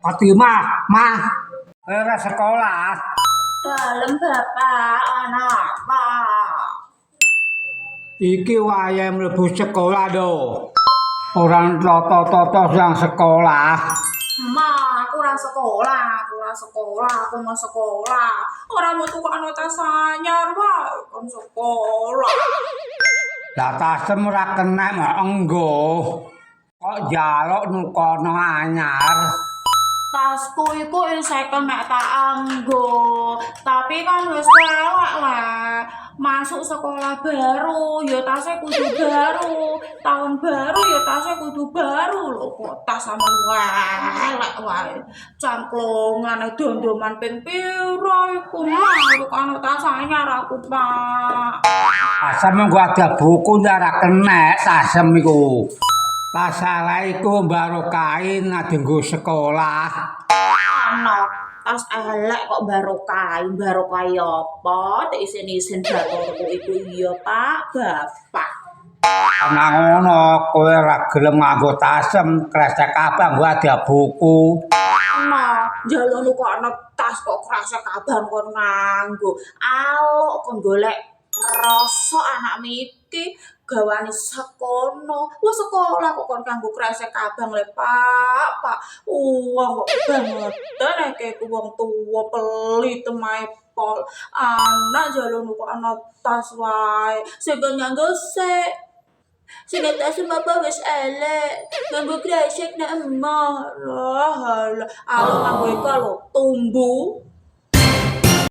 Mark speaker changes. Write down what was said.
Speaker 1: Fatimah, mah, ora sekolah.
Speaker 2: Dalem, Bapak, ana apa?
Speaker 1: Iki wayahe mlebu sekolah do. Ora toto-toto yang sekolah.
Speaker 2: Ma, aku ora sekolah, aku ora sekolah, aku mau sekolah. Ora mau tukokno tas anyar wae kon sekolah.
Speaker 1: Lah, tasem ora kena mok enggo. Kok jaluk nukono anyar.
Speaker 2: Tasku iku isih kena tak anggo, tapi kan wis elek lah. Masuk sekolah baru, ya tasnya kudu baru. Tahun baru ya tasnya kudu baru lho, kok tas sama elek wae. Cangklongane dondoman ping pira iku mah tukokno tas anyar aku, Pak.
Speaker 1: Tasem nggo ada buku ora kena tasem iku. Tas elek iku barokahi nek dienggo sekolah.
Speaker 2: Ana tas elek kok barokahi, barokahi apa? Tek isin-isin batorku iku iya, Pak, Bapak.
Speaker 1: Ana ngono kowe ora gelem nganggo tasem, kresek kabeh nggo ada buku.
Speaker 2: Ana njaluk nukokno tas kok kresek kabeh kon nganggo. Aluk kon golek rasa anak iki gawane sekono. Wis sekolah kok kon kanggo kresek abang le, Pak, Pak. Wong kok bangetan nek iku wong tuwa pelit temae pol. Anak njaluk nukokno tas wae. Sing kon nganggo sik. Sing tas apa wis elek, nganggo kresek nek emoh. Lah, alah, aluk nganggo iku lho, tumbu.